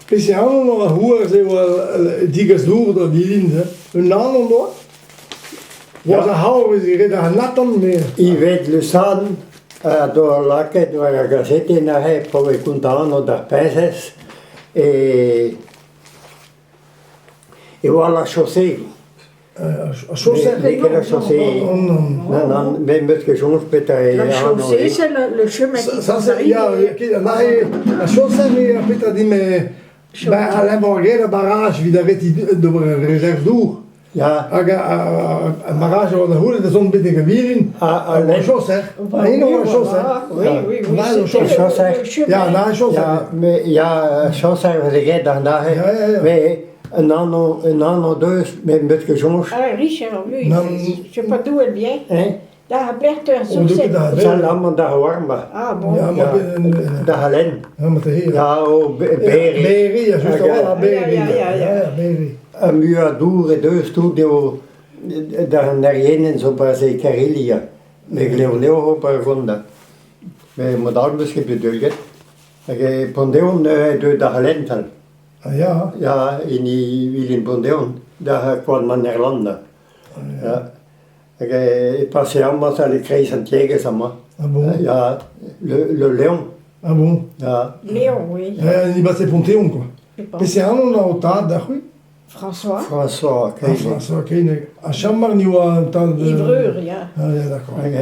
Peseurt anv ar c'houer se oa digas dour da vilin, un anv doa? Oa ar c'haor veze graet ar Natan, mais... Yvette Le Sann a doa lakaet war ar gazetenn aze pa voe kontañ anv d'ar peñsez e e oa la chaussée. Ar chaoser N'eo ket la chaussée. Non, non, me 'm eus ket soñj petra eo La chaussée, c'est le chemin qui Ça, c'est, ya, la chaoser eo petra din me Ben, Alain Borgel a barrage evit arrêtiñ d'ober réserve dour. Ya. Hag ar barrage a oa da c'houlenn da zont betek ar vilin. Ah, Ar chaoser. Eno oa chaoser. Oui, oui, oui. Na, chaoser. Ya, na, chaoser. Ya, mais ya, chaoser veze graet d'an aze. Mais un anv, un anv deus, met 'm eus ket soñj. Ah, Richard, oui, je sais pas d'où elle vient. Hein? Da Berthe Sourcet. Sal amañ da Warma. Ah bon. Ya, da Halen. Ya, o Berry. Berry, ya, just a-walc'h, Berry. Ya, ya, ya. Berry. Ha muiañ dour e deus tout eo da an erienenn zo pas e Karilia. Me glev anezho ober gonda. Met mod all 'm eus ket bet deuet. Hag e Pont-Deon neuze deuet da Halental. Ah ya? Ya, hini William Pont-Deon, da koad Manerlanda. Ya. Hag e pase amañ e-kreiz an tiegezh amañ. Ah bon? Ya, le, le Léon. Ah bon? Ya. Léon, oui. Il passait Pont-Deon, quoi. Peseurt anv ho tad da c'hwi? François. François Ah, François Keineg. Ha Chamar ni oa un tad... Ivreur, ya. Ah, ya, d'accord. Hag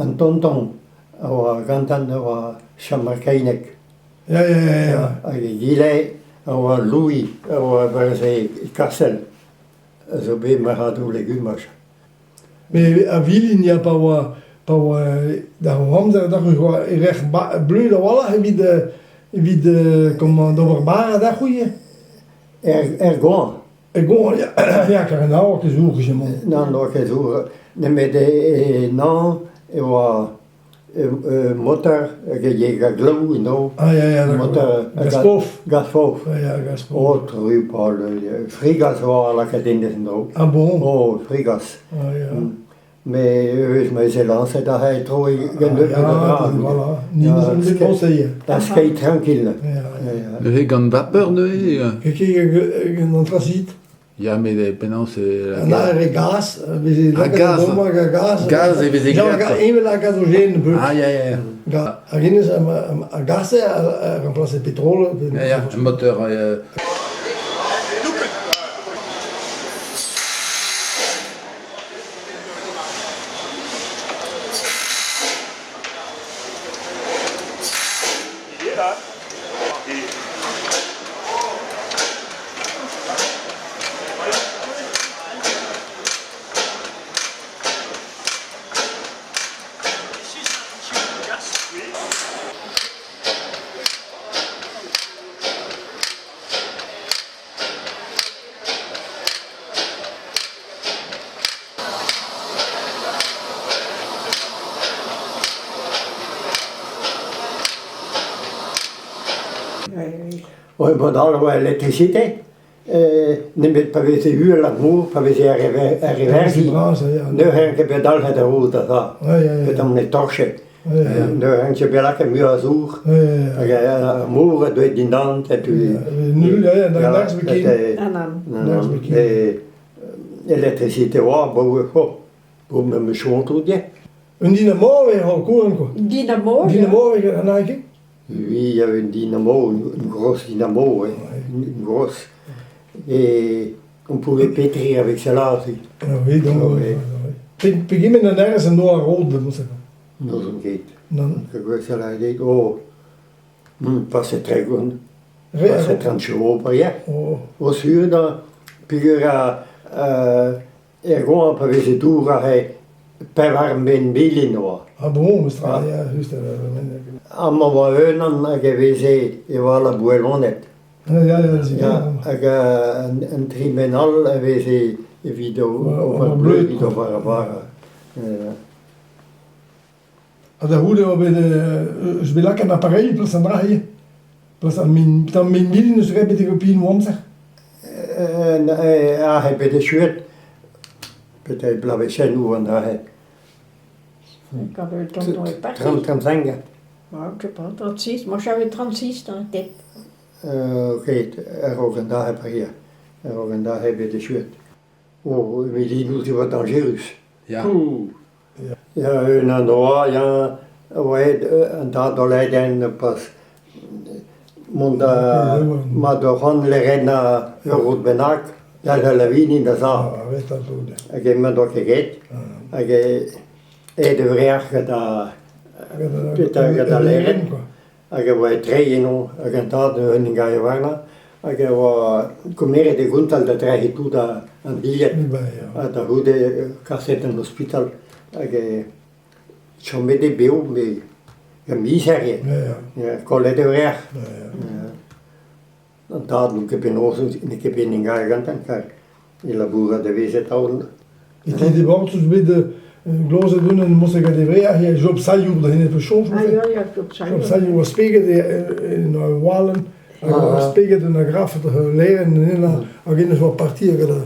an tonton a oa gantan a oa Chamar Keineg. Ya, ya, ya, ya. Hag egile a oa Louis a oa e Kassel. A zo bet marc'hadoù legumaj. Met a vilin ya pa oa pa oa d'ar amzer da oa e lec'h bleud a-walc'h evit evit comment d'ober bara da c'hwi. Er, er goañv. Er goañv, ya, ya kar en aour ket zour ket Nann, n'oa ket zour. Nemet e nañ e oa motor hag a glaou eno. Ah ya, ya, Motor Gaspof. Gaspof. Ya, Gaspof. Oh, trupal. Frigas oa lakaet en en-dro. Ah bon? Oh, frigas. Ah ya. Mais eus ma ez lañset aze tro gant ah, ya, voilà. Ni neus bet conseil. Da skeiñ tranquille. Neuze gant vapeur neuze? Ket gant anthracite. Ya, met penaos e... An aer gaz, veze lakaet gaz. Hag gaz. Gaz e veze graet. Evel ar gazogène un peu. Ah, ya, ya, ya. Hag hennezh a gase a remplace petrol. Ya, ya, un moteur. Ouais, bon, all oa électricité nemet pa veze uhel ar mor, pa veze ar reverzhi, neuze ket bet dalc'het ar roud da za. Bet on e torchet. Neuze ket bet lakaet muioc'h a zour. Hag ar mor a deuet dindan, setu... Nul, ya, nerzh Électricité oa, bo, bo, me soñj out, ya. Un dynamo eo kourant quoi. Dynamo, Dynamo eo an ket? Oui, il y avait une dynamo, une grosse dynamo, ouais, une grosse. Et on pouvait pétrir avec celle-là aussi. Ah oui, donc, oui. Pegement an nerzh en doa ar rod, N'ouzon ket. Non. Celle-là, oh, pas tregont. Pas 30 chevaux, pas ya. Oh. O sur da, peogwir er goañv pa veze dour aze pevar men milin oa. Ah bon, mestra, ya, just. Amañ oa unan hag e veze e oa la Boeloned. Ya, ya, ya, hag an tri men all a veze evit ober bleud, evit ober ar bara. Ha da c'houde oa bet eus bet lakaet an appareil plas an dra ivez. Plas ar min, tamm min milin eus ret betek ho pinoù amzer. Aze bet echuet, peut-être bloavezhennoù an dra-se. Quand le tonton est parti. 35. Ouais, je sais pas, 36. Moi j'avais 36 dans la tête. Ket, a-raok an dac'h pareañ, a-raok an dac'h bet echuet. O, milinoù e oa dañjerus. Ya. Pouh! Ya, un endroit, ya, a oa aet an tad da ledenn pas mont da ma da c'hoant lerennañ ur roud bennak, da lavinin da sav. Hag emañ doa ket graet. Hag aet e vrec'h gant al lerenn. Hag e oa e treiñ eno hag an tad en em gave warnañ hag e oa komeret e gontal da drec'hiñ tout an dilhad ha da c'houde kaset d'an ospital hag e chomet eo bev met ur mizer eo. Kollet e vrec'h. An tad n'on ket penaos n'eo ket bet en em gavet gantañ kar e labourat a veze atav. E ti debordoù bet glozet unan mosse gant e vrec'h, ya Job Sailhour da hennezh peus soñj Ah ya, ya, Job Sailhour. Job Sailhour a speget en ur walenn hag a speget en agrafet lêrenn en hennezh hag hennezh oa parti hag gant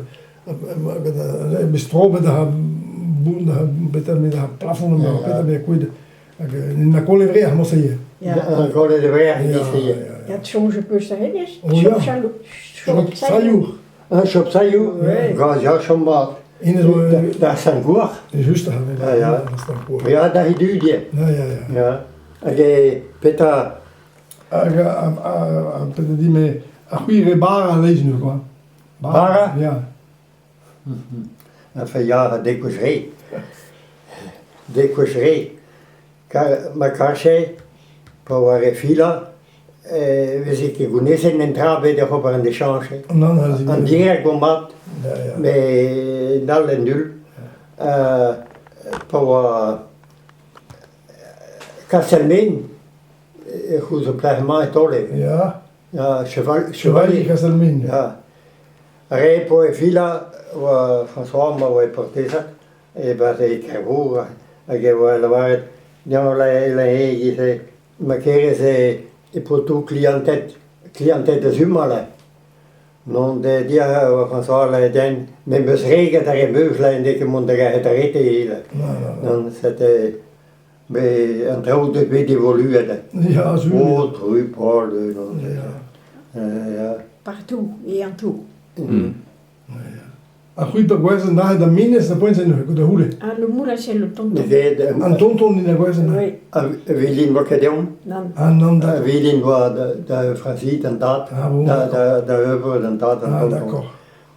bestrobet ar bet ar plafond bet kuit hag na kollet e vrec'h mosse ivez. Ya. Kollet e vrec'h ivez. Ya, soñj peus da hennezh? Job Job Sailhour. Un Job Sailhour, ya, chom mat. Hennezh oa... Da Sant-Gouarc'h. Just, ya, ya. Ya, da Idud, ya. Ya, ya, ya. Ya. Hag e petra... Hag petra dit-me, ar c'hwi re bara a-leizh neuze, quoi. Bara? Ya. Enfin, ya, dek wech re. Dek wech re. Kar, ma karje, pa oa re filañ, e veze ket gounezet an dra bet oc'h ober an échange. Nann, aze. An direct vo mat, Ya, ya. met all en nul. Pa oa Kastelmen, e c'houzout pelec'h emañ e taole. Ya. Ya, Cheval, Chevalier Kastelmen. Ya. Re po e filañ oa François ma oa e Portezat, e-barzh e Kervour, hag e oa lavaret dezhañ e ma kerez e po tout klianted, klianted da zumañ là. Non de dir oa François là den, me 'm eus reget ar re meus là n'eo ket mont da garet arrêter là. Non, c'était mais an traoù deus bet evoluet. Ya, sur. Oh, trupal, non. Ya. Ya. Partout et en tout. Ha c'hwi pa gwerzh an aze da Menez da poent-se neuze, da c'houde. Ah, le moulin, c'est le tonton. Met An tonton din a gwerzh an Oui, A vilin oa ket deomp. non. Ah non, A d'accord. vilin oa da Francis, d'an tad, Ah bon, da, d'accord. da, da œuvre d'an tad, an Ah tonton. d'accord.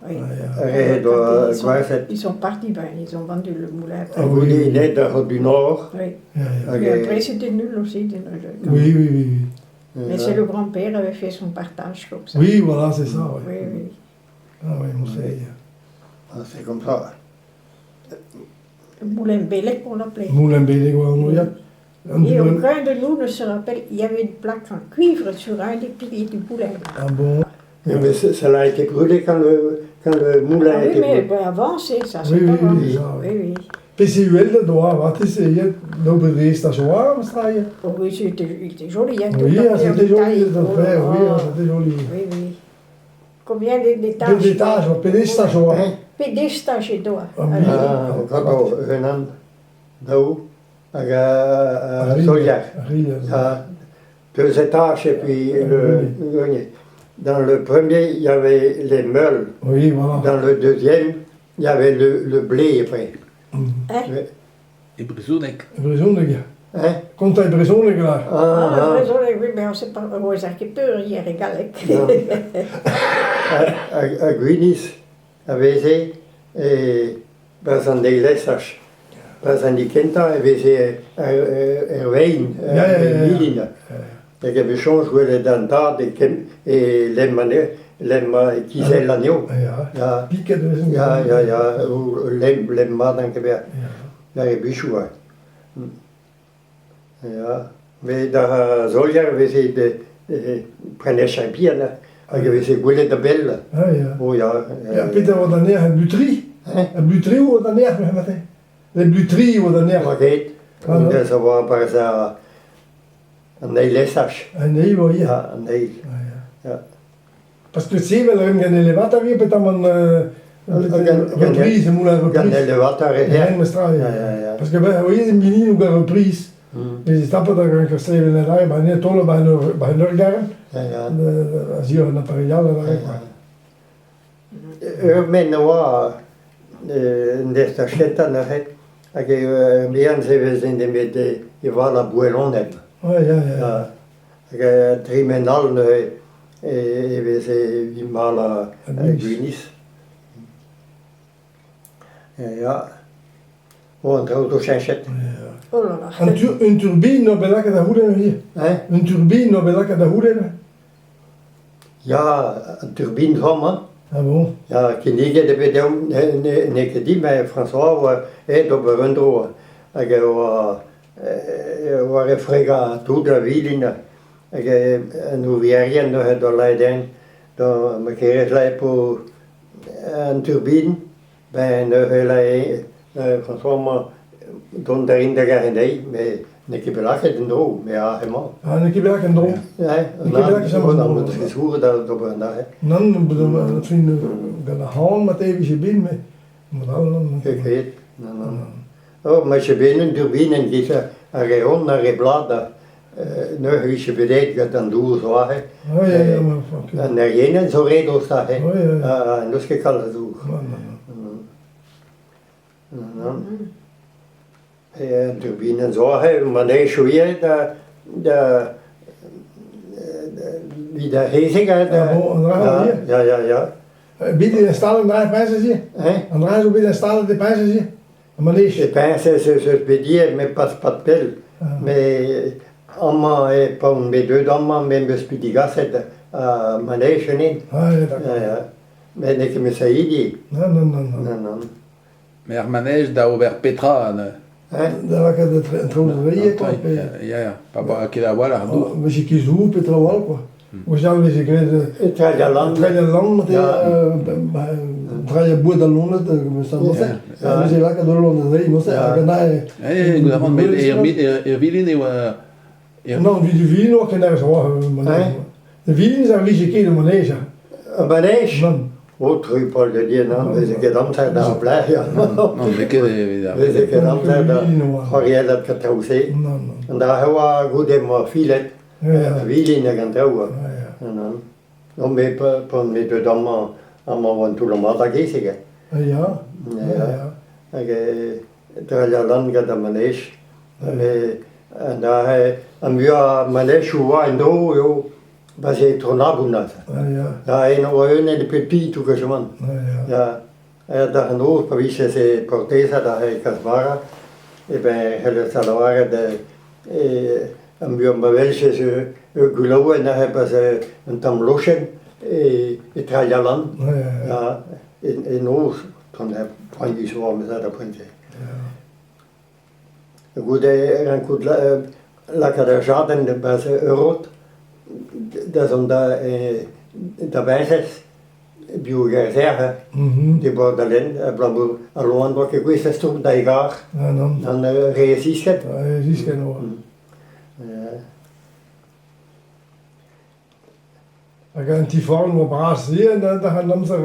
Oui. Ah, ya. Re Quand doa ils sont, gwerzhet. ils sont partis, ben, ils ont vendu le moulin. Ah A oui. goude net ar du Nord. Oui. Ya, ya. Hag Et e- après, c'était nul aussi. Oui, oui, oui, Mais c'est le grand-père avait fait son partage comme ça. oui. Oui, voilà, c'est ça, ouais. Oui, oui. Ah oui, on sait. Ah, c'est comme ça. Le moulin Bélec, on l'appelait. Moulin Bélec, ouais, on ya. An Et moulin- aucun de nous ne se rappelle, il y avait une plaque en cuivre sur un des piliers du moulin. Ah bon. Mais ça a été brûlé quand le moulin Ah a oui, été mais brûlé. ben, avant, c'est ça, c'est Oui, oui, avant. oui, ça, Oui, oui. PCUL doa, wat is het? Nou bewees dat zo warm sta je. Oh, oui, c'était, il était joli, hein, tout Oui, en ah, pierre c'était de joli, taille. dat Oh ver, là oui, là. ah, c'était joli. Oui, oui. Combien d'étages D'étage, pedestage oa. Hein? Pédestage et doigt. Ah, oui. Ah, gant unan, daou, hag a solier. Ah, deux étages et puis le grenier. Dans le premier, il y avait les meules. Oui, voilà. Dans le deuxième, il y avait le blé après. Hein? E brezhoneg. Brezhoneg, ja. Hein? Komt hij brezhoneg daar? Ah, Ah, ah. désolé, oui, mais on sait pas, on est architecture hier égal. Non. A Gwiniz, a veze, e barzh an eilesaj, barzh an dikentañ e veze er vein, Ya, ya, ya, ya. milin. Hag e vez soñj gwelet an tad e kem, e lemm anezho, lemm e kizel anezho. Ja. Ya, Piket vez ya, ya, ya, o lemm, lemm mat an keber, Ja. ya e bichoù. Ya. Ya, met da solier e veze de, e, prenestr bihan, hag e veze gwelet a-bell. Ah, ja. Oh ya. Ja, Peter wat an neer, het butri. Hein? Het butri wat an neer, met Le butri wat an neer. Oa ket, Ah, non. da oa barzh an eil esaj. Ah, nee, wel, ja. Ya, an eil. Ah, ja. Ja. Parce que sevel er gant elevator hier, peter man reprise, moulin Gant reprise. elevator e Ja, her. mestra, Ja, ja, ja. Parce que ben, voyez, mini ou reprise. Veze tapet hag an sevel adarre, ba ne taol ba en ur garn, Ja, ja. a-zioc'h an appareil all adarre, quoi. Ur men a oa en dez da chetañ neuze, hag ur mean-se veze nemet e val a boeloned. Ouais, ya, ya. Ja. Hag tri men all neuze e veze evit malañ gwinizh. Ya. Oh, an traoù zo cheñchet. Oh là là. An tur un turbine oa bet lakaet da c'houlenn ivez. Hein? Un turbine oa bet lakaet da c'houlenn. Ya, an turbine zo amañ. Ah bon? Ya, kinniget eo bet deomp, n'eo ket dit, met François oa aet d'ober un dro. Hag e oa war e fregañ tout a vilin. Hag an ouvierien neuze da lakaet eñ da ma kerez lakaet po an turbine, ben neuze lakaet François mañ dont da rin da gar anezhi, met n'eo ket bet lakaet en-dro, met aze emañ. Ah, n'eo ket bet lakaet en-dro? Ouais, N'eo ket bet lakaet nann, en-dro. meus ket sourret d'ober an aze. Nann, gant ar c'han marteze e vije bet, met mod all nann. Ket ket, nann, nann. Oh, ma vije bet un turbine en giz ar re ront, ar re blat, neuze e vije bet aet gant an dour zo aze. Ouais, ya, ya, ma fuck. An erienenn zo ret ouzh aze. Ouais, ya, ya. Ha n'eus ket kalz a dour. Nann, nann, nann. Nann. An turbinenn zo aze, manejoù ivez da da evit ar c'hezeg. Ah bon, an dra ivez? Ya, ya, ya. Bet eo instalet an dra e Peñsez ivez? Hein? An dra zo bet instalet e Peñsez ivez? Ar manej? E Peñsez ez eus bet ivez, met pas pad pell. Met amañ eo pa on bet deuet amañ me 'm eus bet degaset ar manej ganin. Ah, ya, d'accord. Ya, ya. Met n'eo ket ma sailhidi. Nann, nann, nann, nann. Nann, nann. Met ar manej da ober petra neuze? Hein? Da lakaat an traoù da dreiñ, quoi. Pe... Ya, ya, pa oa ket a-walc'h dour. Veze ket zour pe traoù all, quoi. Gwechall veze graet... Treiñ al lann. Treiñ al lann, treiñ boued al loened, ça Veze lakaat al loened da dreiñ, morse, hag an ae... Eh, goût a ran, met er vilin e oa... Non, vid vilin oa ken erz oa. De vilin a vije ket o manej. Ar manej? Nann. O, tripol da dir, nann, veze ket amzer da blech, ya. Non, n'eo ket evit ar... Veze ket amzer da c'hoariellat gant traoù-se. Non, non. An dra e oa goude m'oa filet, Ya, vilin hag an traoù. ya, ya. Non, non. Non, met pa on bet deut amañ, amañ oan toull mat da gezeg. Ya, ya, ya. Hag drailhañ lann gant ar manej. Met an dra an muiañ manejoù oa en-dro eo pa 'z eo Tronaboù neuze. Ah, ya. Ya, eno oa un e pep ti tout quasiment. Ah, ya. Ya, ha da an noz pa vije se portezat aze e Kasmara, eh ben c'hellez da lavaret an muiañ ma weljes ur goulaouenn aze pa 'z un tamm lochenn e Trailhalan. Ja, ja, ja. Ya, en noz, gant poanius oa ma zad da poent-se. Ja. Goude rankout lakaat ar jadenn da-barzh ur rod da zont da da Beñsez, biogerzer, debord da lenn, abalamour al loen 'oa ket gouest da stourm da e gar. Ah, nann. An re zisket. Re zisket oa. Hag an ti-forn oa bras-se da an amzer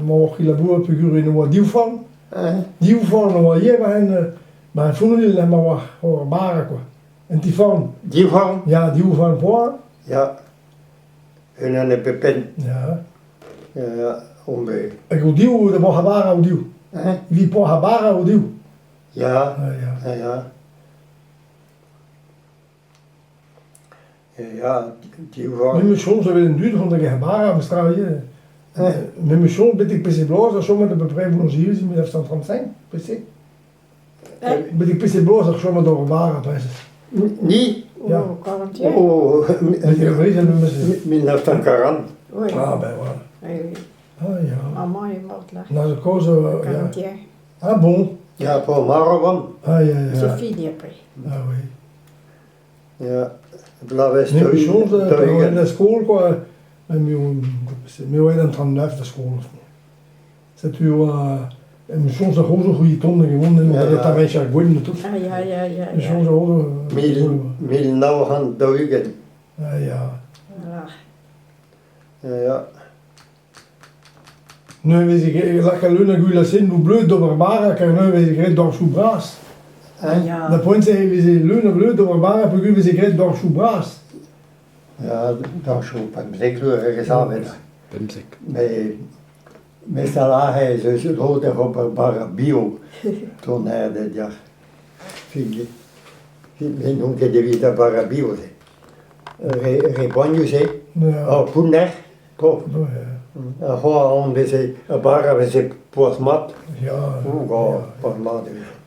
ma oc'h labourat peogwir eno oa div forn. Div forn oa ivez 'ba 'n fournil ma oa o'r bara quoi. Un ti-forn. Div forn? Ya, div forn poan. Ya. Unan e pep penn. Ya. Ya, on bet. Hag o div da boac'h bara o div. Hein? Evit poac'h bara o div. Ya. Ya, ya. Ya. Ya, div forn. Me 'meus soñj evel an dud c'hoant da gerc'hat bara, mestra ivez. Me 'meus soñj betek peseurt bloaz a chomet à peu près boulangerie 1935, PC. Betek peseurt bloaz a chomet d'ober bara, priñsez? Ni? Ya. Oh, 41. Oh, Betek ar brezel memes. 1940. Oui. Ah ben voilà. Oui, oui. Ah ya. Maman est morte là. Na zo kozh, ya. 41. Ah bon? Ya, pa marv on. Ah ya, ya. C'est fini après. Ah oui. Ya, bloavezh Me 'meus soñj pa oan da skol quoi, me oa an 39 da skol. Setu oa em soñj ar c'hozh c'hwi tont hag e vont en da taveich ar gwenn ha tout. Ah ya, ya, ya, Em ya. soñj ar c'hozh... 1940. Ah ya. Voilà. Ya. Neuze veze graet lakaat leun a gulasennoù bleud d'ober bara kar neuze veze graet dorchoù bras. Hein? Ya. Da poent-se e veze leun a vleud war bara peogwir e veze graet dorchoù bras. Ya, dorchoù 15 lur e vez savet. 15. Met mest aze ez eus lod oc'h ober bara bio tournadet ya. Fin me n'on ket evit ar bara bio-se. Re, re poanius eo. Ya. Oh, pounner, po. Ya. Ar c'hoar on veze, ar bara veze poazh mat. Ya. Oh, poazh mat e veze.